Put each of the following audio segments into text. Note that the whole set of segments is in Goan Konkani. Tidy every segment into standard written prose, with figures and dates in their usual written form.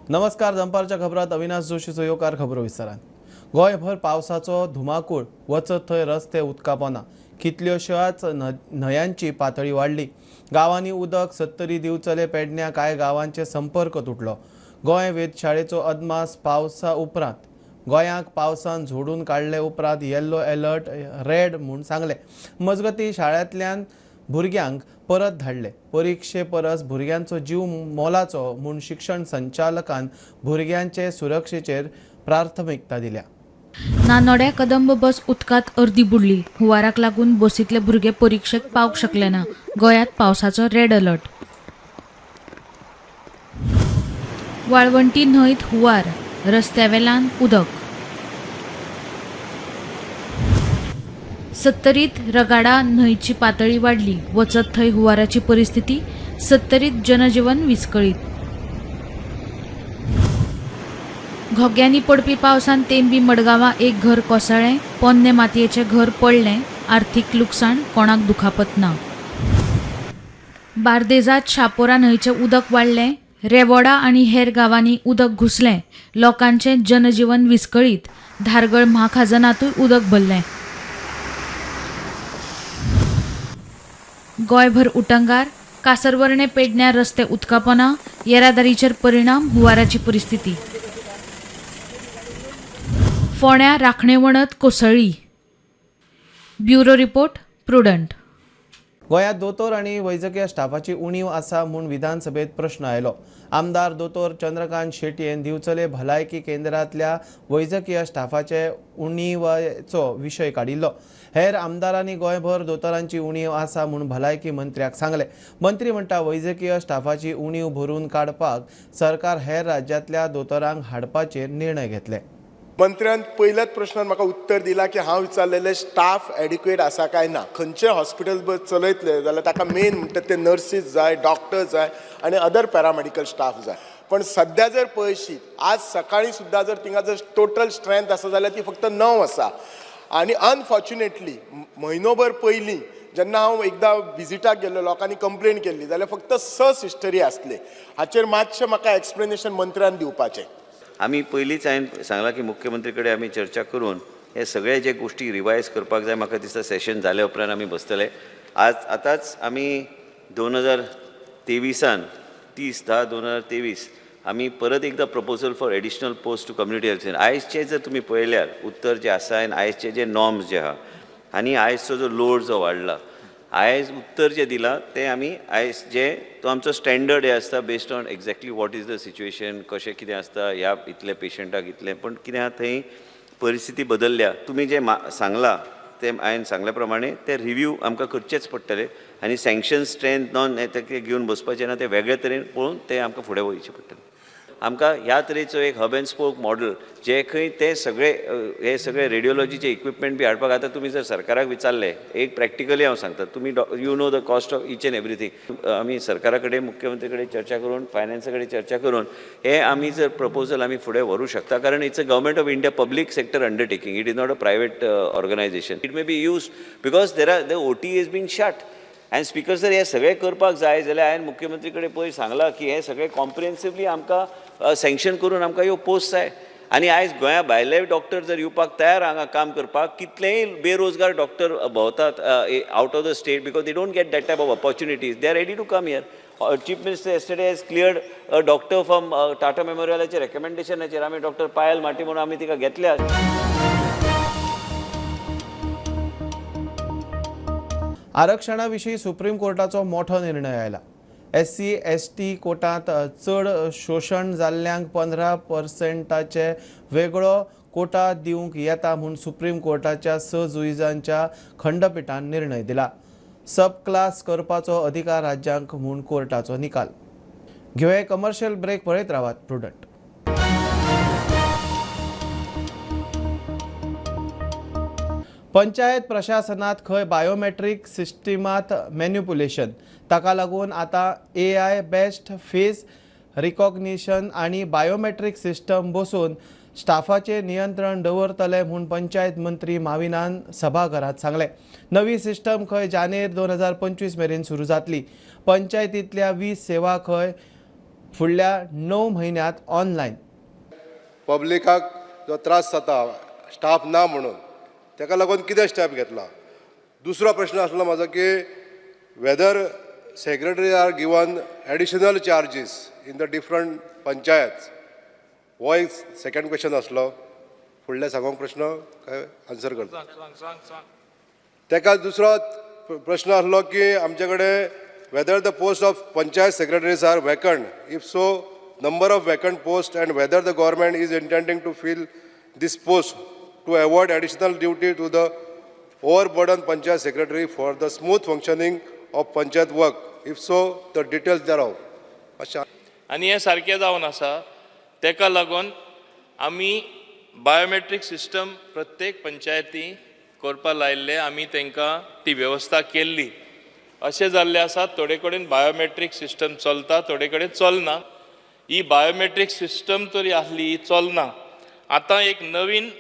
नमस्कार, दनपारच्या खबरात अविनाश जोशीचो येवकार. खबरो विस्तारान. गोंयभर पावसाचो धुमाकूळ, वचत थंय रस्ते उदकापोना. कितल्योश्याच न्हंयांची पातळी वाडली. गांवांनी उदक. सत्तरी, दिवचले, पेडण्या कांय गांवांचे संपर्क तुटलो. गोंय वेधशाळेचो अदमास पावसा उपरांत गोंयाक पावसान झोडून काडले उपरांत येल्लो अलर्ट रेड म्हूण सांगलें. मजगतीं शाळांतल्यान भुरग्यांक परत धाडले. परिक्षे परस भुरग्यांचो जीव मोलाचो म्हूण शिक्षण संचालकान भुरग्यांचे सुरक्षेचेर प्राथमिकता दिल्या. नानोड्या कदंब बस उदकांत अर्दी बुडली. हुंवाराक लागून बसींतले भुरगे परिक्षेक पावंक शकले ना. गोंयांत पावसाचो रेड अलर्ट. वाळवंटी न्हंयत हुंवार, रस्त्यावेल्यान उदक. सत्तरीत रगाडा न्हंयची पातळी वाडली. वचत थंय हुंवाराची परिस्थिती. सत्तरीत जनजीवन विस्कळीत. घोग्यांनी पडपी पावसान तेंबी मडगांवां एक घर कोसळ्ळें. पोन्ने मातयेचें घर पडलें. आर्थीक लुकसाण, कोणाक दुखापत ना. बार्देजात शापोरा न्हंयचें उदक वाडलें. रेवोडा आनी हेर गांवांनी उदक घुसलें. लोकांचें जनजीवन विस्कळीत. धारगळ म्हाखाजनांतूय उदक भरलें. गोंयभर उटंगार. कासरवर्णे पेडण्यां रस्ते उदकापोना. येरादारीचेर परिणाम. हुंवाराची परिस्थिती. फोंड्या राखणे वणत कोसळ्ळी. Bureau report, Prudent. गोंयांत दोतोर आनी वैजकीय स्टाफाची उणीव आसा म्हूण विधानसभेत प्रश्न आयलो. आमदार दोतोर चंद्रकांत शेटयेन दिवचले भलायकी केंद्रांतल्या वैजकीय स्टाफाचे उणीवेचो विशय काडिल्लो. हेर आमदारांनी गोंयभर दोतोरांची उणीव आसा म्हूण भलायकी मंत्र्याक सांगलें. मंत्री म्हणटा, वैजकीय स्टाफाची उणीव भरून काडपाक सरकार हेर राज्यांतल्या दोतोरांक हाडपाचेर निर्णय घेतले. मंत्र्यान पयल्याच प्रश्नान म्हाका उत्तर दिलां की हांव विचारलेलें स्टाफ एडिक्वेट आसा काय ना. खंयचें हॉस्पिटल चलयतले जाल्यार ताका मेन म्हणटा ते नर्सीस जाय, डॉक्टर जाय आनी अदर पॅरामेडिकल स्टाफ जाय. पण सद्या जर पळयशीत आज सकाळी सुद्दां जर थिंगा जर टोटल स्ट्रेंथ आसा जाल्यार ती फक्त 9 आसा. आनी अनफॉर्च्युनेटली म्हयनोभर पयलीं जेन्ना हांव एकदां विजिटाक गेल्लो, लोकांनी कंप्लेन केल्ली जाल्यार फक्त 6 सिस्टरी आसले. हाचेर मातशें म्हाका एक्सप्लेनेशन मंत्र्यान दिवपाचें. आमी पयलींच हांवें सांगलां की मुख्यमंत्री कडेन आमी चर्चा करून हे सगळे जे गोश्टी रिवायज करपाक जाय. म्हाका दिसता सेशन जाले उपरांत आमी बसतले. आज आतांच आमी 2023 30/10/2023 आमी परत एकदां proposal for additional post to community health centre. आयजचे जर तुमी पळयल्यार उत्तर जे आसा आनी आयजचे जे नॉर्म्स जे आहा आनी आयजचो जो लोड जो वाडला, आयज उत्तर जें दिलां तें आमी आयज जे तो आमचो स्टँडर्ड हे आसता based on exactly what is the situation, कशें कितें आसता, ह्या इतले पेशंटाक इतलें. पण कितें आहा थंय परिस्थिती बदलल्या. तुमी जें सांगलां तें हांवें सांगल्या प्रमाणे तें रिव्यू आमकां करचेंच पडटलें आनी सँक्शन स्ट्रेंथ नॉन तें घेवन बसपाचें ना, तें वेगळे तरेन पळोवन तें आमकां फुडें वयचें पडटलें. आमकां ह्या तरेचो एक हब अँड स्पोक मॉडल जे खंय ते सगळे हे सगळे रेडियोलॉजीचे इक्विपमेंट बी हाडपाक. आतां तुमी जर सरकाराक विचारलें, एक प्रॅक्टिकली हांव सांगता, तुमी you know the cost of each and everything. आमी सरकारा कडेन, मुख्यमंत्री कडेन चर्चा करून, फायनान्सा कडेन चर्चा करून हे आमी जर प्रपोजल आमी फुडें व्हरूं शकता. कारण it's a government of India public sector undertaking, it is not a private organisation. It may be use because there are the OT is been shut. आनी स्पिकर सर, हें सगळें करपाक जाय जाल्यार हांवें मुख्यमंत्री कडेन पयर सांगलां की हें सगळें कॉम्प्रिहेन्सिवली आमकां सँक्शन करून आमकां ह्यो पोस्ट जाय. आनी आयज गोंया भायले डॉक्टर जर येवपाक तयार हांगा काम करपाक, कितलेय बेरोजगार डॉक्टर भोंवतात out of the state because they don't get that type of opportunities, they are ready to come here. Chief minister yesterday has cleared a doctor from Tata मेमोरियलाचे रेकमेंडेशनाचेर आमी डॉक्टर पायल माटी म्हणून आमी तिका घेतल्या. आरक्षणा विशीं सुप्रीम कोर्टाचो मोठो निर्णय आयला. SC ST कोटांत चड शोशण जाल्ल्यांक 15% वेगळो कोटा दिवंक येता म्हूण सुप्रीम कोर्टाच्या 6 जुईजांच्या खंडपिठान निर्णय दिला. सब क्लास करपाचो अधिकार राज्यांक म्हूण कोर्टाचो निकाल. घेवया कमर्शियल ब्रेक, पळयत रावात प्रुडंट. पंचायत प्रशासनात खंय बायोमेट्रीक सिस्टमात मॅन्युपुलेशन, ताका लागून आतां AI best face recognition आनी बायोमेट्रीक सिस्टम बसून स्टाफाचेर नियंत्रण दवरतले म्हूण पंचायत मंत्री माविनान सभाघरात सांगलें. नवी सिस्टम खंय जानेर 2025 मेरेन सुरू जातली. पंचायतींतल्या 20 सेवा खंय फुडल्या 9 म्हयन्यांत ऑनलायन. पब्लिकाक जो त्रास जाता स्टाफ ना म्हणून ताका लागून कितें स्टेप घेतला. दुसरो प्रश्न आसलो म्हाजो की whether secretary are given additional charges in the different panchayat, हो एक सेकंड क्वेश्चन आसलो. फुडलें सांगोंक प्रश्न काय आन्सर करता ताका. दुसरो प्रश्न आसलो की आमचे कडेन whether the post of panchayat secretaries are vacant, if so number of vacant post and whether the government is intending to fill this post to avoid additional duty to the overburden panchayat secretary for the smooth functioning of panchayat work, if so the details thereof. अशें आनी हें सारकें जावन आसा. तेका लागून आमी बायोमेट्रीक सिस्टम प्रत्येक पंचायती करपा लायिल्ले, आमी तांकां ती वेवस्था केल्ली. अशें जाल्लें आसा, थोडे कडेन बायोमेट्रीक सिस्टम चलता, थोडे कडेन चलना. ही बायोमेट्रीक सिस्टम तरी आसली, ही चलना. आतां एक नवीन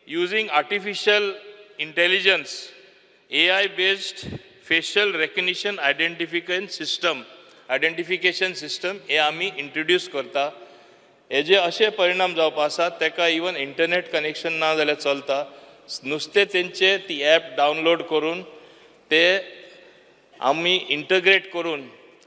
using artificial intelligence AI based facial recognition identification system हे आमी इंट्रोड्यूस करता. हेजे अशे परिणाम जावपा आसा, ताका इवन इंटरनेट कनेक्शन ना जाल्यार चलता. नुस्तें तेंचे ती एप डावनलोड करून ते आमी इंटग्रेट करून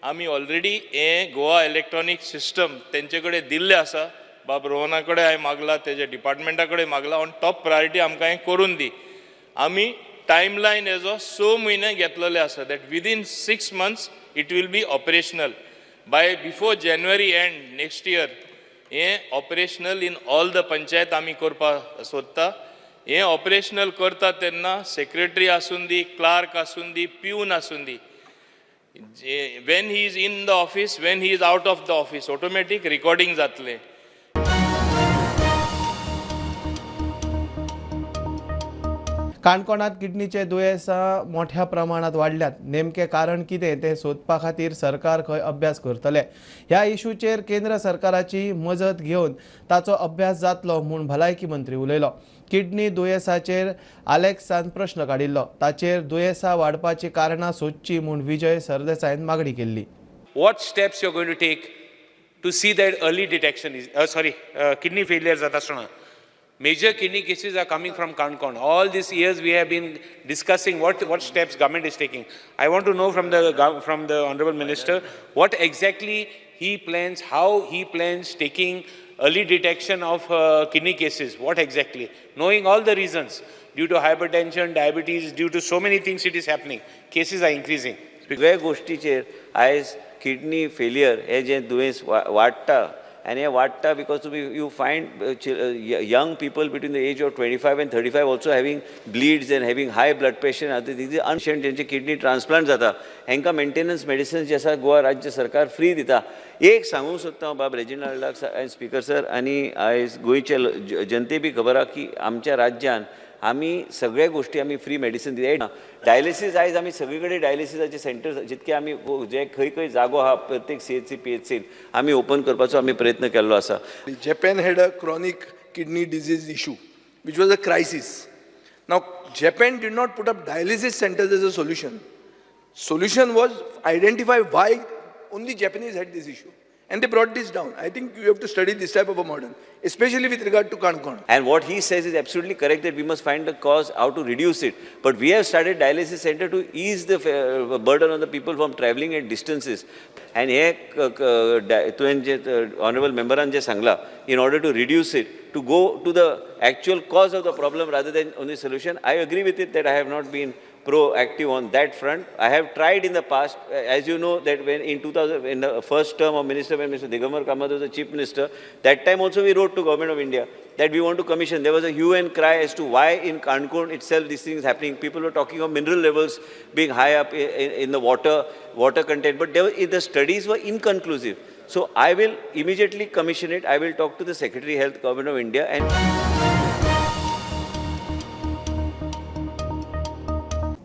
आमी ऑलरेडी हें गोवा इलेक्ट्रॉनीक सिस्टम तेंचे कडेन दिल्लें आसा. बाब रोहना कडेन हांवें मागला, तेजे डिपार्टमेंटा कडेन मागला, ऑन टॉप प्रायोरिटी आमकां हें करून दी. आमी टायमलायन हेजो 6 म्हयने घेतलेले आसा, that within 6 months it will be operational by before January end next year. हें operational in all the panchayat आमी करपाक सोदता. हें ऑपरेशनल करता तेन्ना सेक्रेटरी आसूं दी, क्लार्क आसूं दी, प्यून आसूं दी, when he is in the office, when he is out of the office, automatic recording जातलें. काणकोणांत किडनीचे दुयेंसां मोठ्या प्रमाणात वाडल्यात. नेमकें कारण कितें तें सोदपा खातीर सरकार खंय अभ्यास करतले. ह्या इशूचेर केंद्र सरकाराची मजत घेवन ताचो अभ्यास जातलो म्हूण भलायकी मंत्री उलयलो. किडनी दुयेंसाचेर आलेक्सान प्रश्न काडिल्लो, ताचेर दुयेंसां वाडपाची कारणां सोदची म्हूण विजय सरदेसायान मागणी केल्ली. What steps you are going to take to see that early detection is kidney failure जाता आसतना major kidney cases are coming from Canacona. All these years we have been discussing what steps government is taking. I want to know from the honorable minister what exactly he plans, how he plans taking early detection of kidney cases, what exactly, knowing all the reasons, due to hypertension, diabetes, due to so many things it is happening, cases are increasing. सगळ्या गोष्टीचेर आयज किडनी फेलियर हे जें दुयेंस वाडटा आनी हें वाडटा because तुमी you find young people between the age of 25 and 35 also having bleeds and having high blood pressure. आतां तिजी अनशेंट जेंचे किडनी ट्रान्सप्लांट जाता हांकां मेंटेनन्स मेडिसिन्स जे आसा गोवा राज्य सरकार फ्री दिता. एक सांगूंक सोदता हांव बाब रेजिनाल्डाक आनी स्पिकर सर आनी आयज गोंयचे जनते बी खबर आहा की आमच्या राज्यान आमी सगळ्या गोष्टी आमी फ्री मेडिसीन दिता. डायलिसीस आयज आमी सगळी कडेन डायलिसिसाचे सेंटर्स जितके आमी जे खंय खंय जागो आहा प्रत्येक CHC PHC आमी ओपन करपाचो आमी प्रयत्न केल्लो आसा. Japan had a chronic kidney disease issue, which was a crisis. Now, Japan did not put up dialysis centers as a solution. Solution was identify why only Japanese had this issue. And they brought this down. I think you have to study this type of a model, especially with regard to Canacona. And what he says is absolutely correct that we must find the cause, how to reduce it. But we have started dialysis center to ease the burden on the people from traveling at distances. And हे तुवें जे honorable memberan जे सांगला, in order to reduce it, to go to the actual cause of the problem rather than only solution, I agree with it that I have not been proactive on that front. I have tried in the past, as you know, that when in 2000, in the first term of minister, when Mr. Digambar Kamath was the chief minister, that time also we wrote to Government of India that we want to commission. There was a hue and cry as to why in Canacona itself this thing is happening. People were talking of mineral levels being high up in the water content, but the studies were inconclusive. So I will immediately commission it. I will talk to the Secretary Health, Government of India, and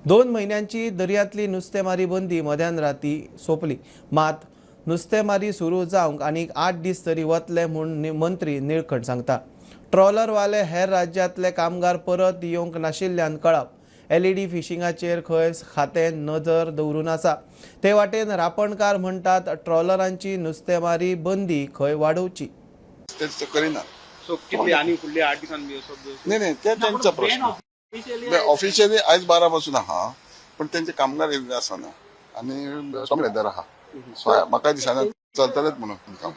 2 म्हयन्यांची दर्यांतली नुस्तेमारी बंदी मध्यान राती सोंपली. मात नुस्तेमारी सुरू जावंक आनीक 8 दीस तरी वतले म्हूण मंत्री निळकंठ सांगता. ट्रॉलरवाले हेर राज्यांतले कामगार परत येवंक नाशिल्ल्यान कळाव. एलईडी फिशिंगाचेर खंय खातें नजर दवरून आसा. ते वाटेन रापणकार म्हणटात ट्रॉलरांची नुस्तेमारी बंदी खंय वाडोवची. तेच करिना. सो कितले आनी फुडले 8 दिसान बी असो नाही नाही, ते त्यांचा प्रश्न. ऑफिशियली आयज 12 पासून आहा, पण तेंचे कामगार येयल्ले आसना आनी वेदर आहा, सो म्हाका दिसना चलतलेच म्हणून काम.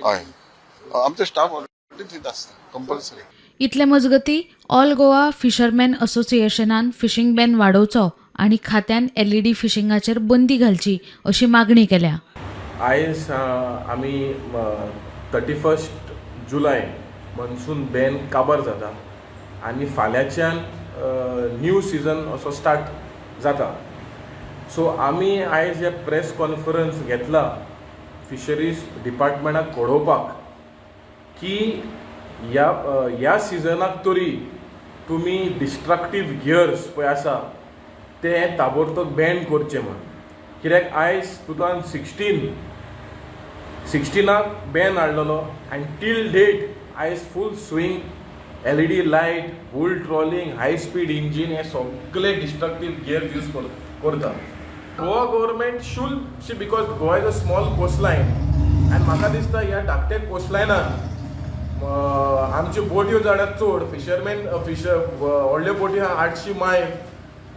हय, आमचे स्टाफ ऑलरेडी थंय आसता कंपल्सरी. इतले मजगती ऑल गोवा फिशरमॅन असोसिएशनान फिशींग बॅन वाडोवचो आनी खात्यान एलईडी फिशिंगाचेर बंदी घालची अशी मागणी केल्या. आयज आमी 31 जुलय मॉन्सून बॅन काबार जाता आनी फाल्यांच्यान न्यू सिजन असो स्टार्ट जाता. सो आमी आयज हे प्रेस कॉन्फरन्स घेतला फिशरीज डिपार्टमेंटाक कळोवपाक की ह्या सिजनाक तरी तुमी डिस्ट्रक्टीव गियर्स पळय आसा ते ताबडतोब बॅन करचे म्हूण. कित्याक आयज 2016 बॅन हाडलेलो आनी टील डेट आयज full swing LED light, bull trawling, high speed engine हे सगळे डिस्ट्रक्टीव गियर्स यूज करता. Goa government should see, because Goa is a small coastline आनी म्हाका दिसता ह्या धाकट्या कोस्टलायनान आमच्यो बोटयो जाल्यात चड, फिशरमॅन फिशर व्हडल्यो बोटी आहा 800 मायल,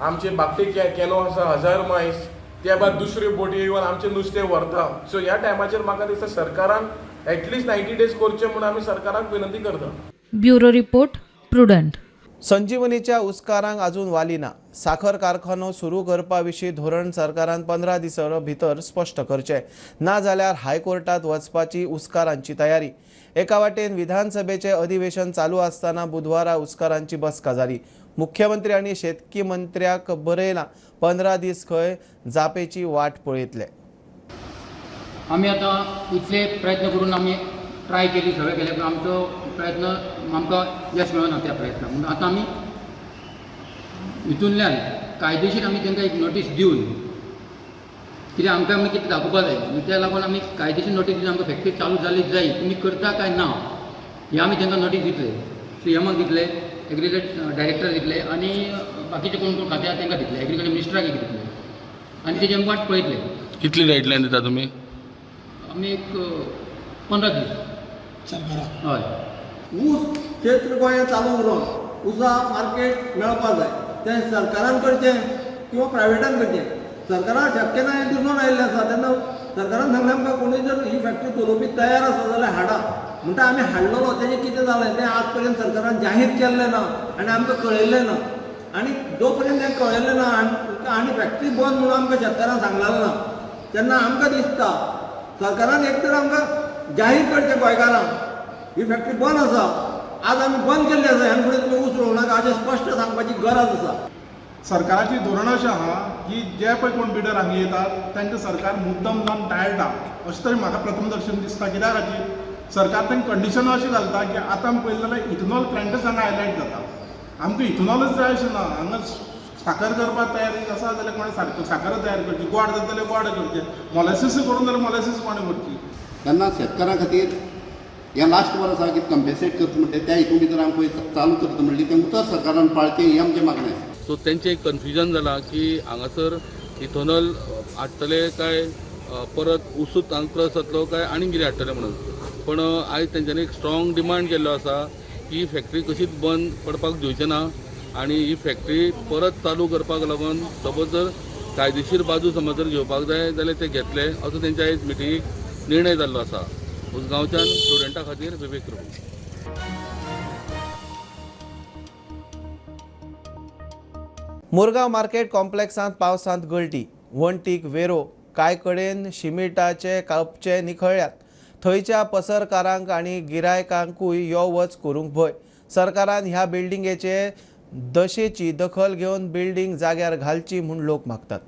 आमचे बाकटे कॅनो आसा 1000 मायल्स, त्या भायर दुसऱ्यो बोटी येवन आमचें नुस्तें व्हरता. सो ह्या टायमाचेर म्हाका दिसता सरकारान एटलिस्ट 90 डेज करचे म्हूण आमी सरकाराक विनंती करता. Bureau report, Prudent. संजीवनीच्या उस्कारांक अजून वाली ना. साखर कारखानो सुरू करपा विशीं धोरण सरकारान 15 दिसां भितर स्पश्ट करचें, ना जाल्यार हायकोर्टात वचपाची उस्कारांची तयारी. एका वाटेन विधानसभेचें अधिवेशन चालू आसतना बुधवारा उस्कारांची बसका जाली. मुख्यमंत्री आनी शेतकी मंत्र्याक बरयलां 15 दीस खंय जापेची वाट पळयतले. आमी आतां इतले प्रयत्न करून आमी ट्राय केली, सगळें केलें, पूण आमचो प्रयत्न आमकां यश मेळना त्या प्रयत्नाक. म्हणून आतां आमी हितूंतल्यान कायदेशीर आमी तांकां एक नोटीस दिवन, कित्याक आमकां आमी कितें दाखोवपा जाय, त्या लागून आमी कायदेशीर नोटीस दिवन आमकां फॅक्टरी चालू जाली जाय, तुमी करता काय ना हें आमी तांकां नोटीस दितले. सीएमाक दितले, एग्रीकल्चर डायरेक्टर दितले आनी बाकीचे कोण कोण खाते आसा तांकां दितले, एग्रीकल्चर मिनिस्टराक एक दितले आनी तेजी आमी वाट पळयतले. कितली गायडलायन दिता तुमी? आमी एक 15 दीस सरकाराक. हय. ऊस क्षेत्र गोंयांत चालू उरोन ऊसा मार्केट मेळपा जाय, तें सरकारान करचें किंवा प्रायवेटान करचें. सरकारान शक्य ना हें दिसून आयिल्लें आसा. तेन्ना सरकारान सांगलें आमकां कोणूय जर ही फॅक्टरी चलोवपी तयार आसा जाल्यार हाडा म्हणटा. आमी हाडलेलो तेजें कितें जालें तें आज पर्यंत सरकारान जाहीर केल्लें ना आनी आमकां कळयल्लें ना. आनी जो पर्यंत तें कळयल्लें ना आनी फॅक्टरी बंद म्हणून आमकां शेतकारांक सांगलें ना, तेन्ना आमकां दिसता सरकारान एक तर आमकां जाहीर करचें गोंयकारांक ही फॅक्टरी बंद आसा, आज आमी बंद केल्ली आसा, ह्यान फुडें तुमी ऊस रोवं नाका अशें स्पश्ट सांगपाची गरज आसा. सरकाराची धोरण अशें आहा की जे पळय कोण बिडर हांगा येतात तांकां सरकार मुद्दम जावन टाळटा अशें तरी म्हाका प्रथम दर्शन दिसता. कित्या खातीर सरकार तांकां कंडिशनां अशीं घालता की आतां आमी पळयलें जाल्यार इथेनॉल प्लांटच हांगा हायलायट जाता. आमकां इथेनॉलच जाय अशें ना, हांगा साकर करपाक तयारी आसा जाल्यार कोणें साकर तयार करची, गोड जाता जाल्यार गोड करचें, मोलेसीस करूंक जाल्यार मोलेसीस कोणें करची. तेन्ना शेतकारां खातीर हें लास्ट वर्स आसा की कंपेन्सेट करता म्हणटा त्या हितून भितर आमकां चालू करता म्हणली तें उतर सरकारान पाळचें ही आमचें मागणें आसा. सो तेंचें एक कन्फ्युजन जालां की हांगासर इथेनॉल हाडटले काय परत उसूच हांगा क्रस जातलो काय आनी कितें हाडटले म्हणून. पण आयज तेंच्यांनी एक स्ट्रॉंग डिमांड केल्लो आसा की फॅक्टरी कशीच बंद पडपाक दिवचे ना आनी ही फॅक्टरी परत चालू करपाक लागून सपोज जर कायदेशीर बाजू समज जर घेवपाक जाय जाल्यार ते घेतले असो तेंच्या आयज मिटिंगेक निर्णय जाल्लो आसा. उसगांवच्यान स्टुडंटा खातीर विवेक प्रभू. मुरगांव मार्केट कॉम्प्लेक्सांत पावसांत गळटी, वण्टीक वेरो, कांय कडेन शिमिटाचे कपचे निखळ्ळ्यात. थंयच्या पसरकारांक आनी गिरायकांकूय यो वच करूंक भंय. सरकारान ह्या बिल्डिंगेचे दशेची दखल घेवन बिल्डिंग जाग्यार घालची म्हूण लोक मागतात.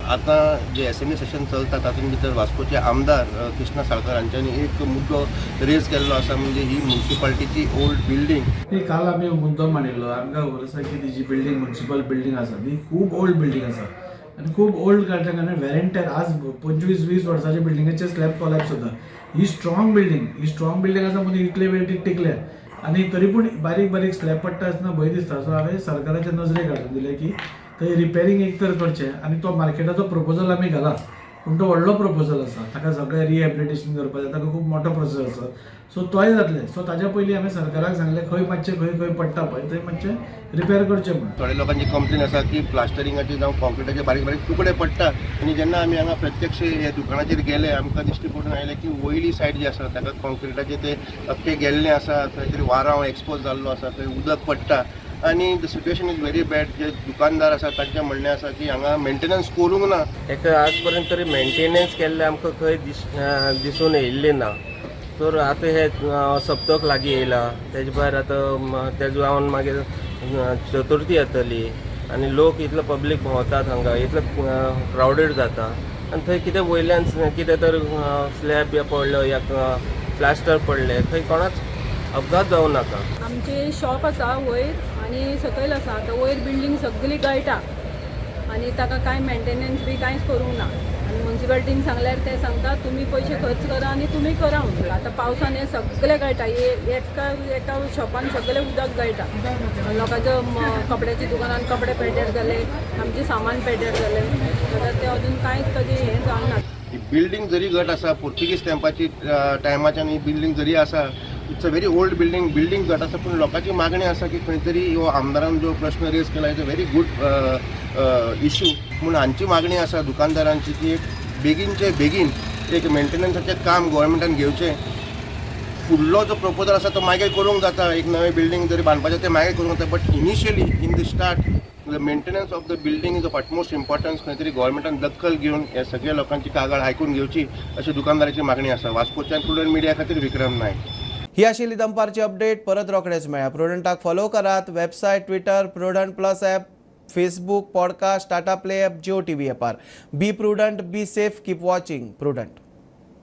आतां जे एसेंब्ली सेशन चलता तातूंत भितर वास्कोचे आमदार कृष्णा साळकर हांच्यांनी एक मुद्दो रेज केल्लो आसा, म्हणजे ही म्युनिसिपालिटीची ओल्ड बिल्डींग. काल आमी मुद्दो मांडिल्लो, आमकां खबर आसा की ती जी बिल्डींग म्युनिसिपल बिल्डींग आसा ती खूब ओल्ड बिल्डींग आसा आनी खूब ओल्ड काडल्या कारणान वेरेंटर आज 25-20 वर्साच्या बिल्डिंगेचे स्लॅब कोलॅप्स जाता. ही स्ट्रॉंग बिल्डींग, ही स्ट्रॉंग बिल्डींग आसा म्हणून इतले वेळ ती टिकल्या. आनी तरी पूण बारीक बारीक स्लॅब पडटा आसतना भंय दिसता. सो हांवें सरकाराच्या नजरेक हाडून दिलें की थंय रिपेरींग एक तर करचें आनी तो मार्केटाचो प्रपोजल आमी घाला, पूण तो व्हडलो प्रपोजल आसा, ताका सगळें रिहेबिलिटेशन करपाक जाय, ताका खूब मोठो प्रोसेस आसा, सो तोय जातलें. सो ताज्या पयलीं हांवें सरकाराक सांगलें खंय मातशें खंय खंय पडटा पळय थंय मातशें रिपेर करचें म्हणून. थोड्या लोकांची कंप्लेन आसा की प्लास्टरिंगाचे जावं कॉन्क्रिटाचे बारीक बारीक तुकडे पडटा आनी जेन्ना आमी हांगा प्रत्यक्ष हे दुकानाचेर गेले आमकां दिश्टी पडून आयलें की वयली सायड जी आसा ताका कॉन्क्रिटाचे ते अख्खे गेल्ले आसा, खंय तरी वारांव एक्सपोज जाल्लो आसा, थंय उदक पडटा आनी the situation is very bad. जे दुकानदार आसा तांचें म्हणणें आसा की हांगा मेंटेनन्स करूंक ना. ताका आज पर्यंत तरी मेंटेनन्स केल्लें आमकां खंय दिसून येयल्लें ना. तर आतां हे सप्तक लागीं येयला, तेजे भायर आतां तेजे जावन मागीर चतुर्थी येतली आनी लोक इतलो पब्लीक भोंवतात हांगा, इतलो क्रावडेड जाता आनी थंय कितें वयल्यान कितें तर स्लॅब या पडलो या प्लास्टर पडलें थंय कोणाच अपघात जावं नाका. आमचें शॉप आसा वयर आनी सकयल आसा. आतां वयर बिल्डींग सगळी गळटा आनी ताका कांय मेंटेनन्स बी कांयच करूंक ना आनी मुन्सिपालिटीन सांगल्यार ते सांगता तुमी पयशे खर्च करा आनी तुमी करा म्हणटा. आतां पावसान हें सगळें गळटा, एका एका शॉपान सगळें उदक गळटा, लोकांचो कपड्याच्या दुकानान कपडे पेड्ड्यार जाले, आमचें सामान पेड्ड्यार जालें, जाल्यार तें अजून कांयच ताजें हें जावंक ना. ही बिल्डींग जरी घट आसा, पोर्तुगीज तेंपाची टायमाच्यान ही बिल्डींग जरी आसा, it's a very old building, building घट आसा, पूण लोकांची मागणी आसा की खंय तरी हो आमदारान जो प्रश्न रेज केला it's a very good issue म्हूण हांची मागणी आसा दुकानदारांची की एक बेगीनचे बेगीन एक मेंटेनन्साचें काम गोवोरमेंटान घेवचें. फुडलो जो प्रपोजल आसा तो मागीर करूंक जाता, एक नवें बिल्डींग जरी बांदपाचें तें मागीर करूंक जाता, but initially in the start the maintenance of the building is of utmost importance. खंय तरी गोवोरमेंटान दखल घेवन ह्या सगळ्या लोकांची कागाळ आयकून घेवची अशी दुकानदाराची मागणी आसा. वास्कोच्यान प्रुडंट मिडिया खातीर विक्रम नायक. ही आशिल्ली दनपारची अपडेट. परत रोखडेच मेळया. प्रुडंटाक फॉलो करात. Website, Twitter, Prudent plus app, Facebook, podcast, Tata Play app, Jio TV ॲपार. Be prudent, be safe, keep watching Prudent.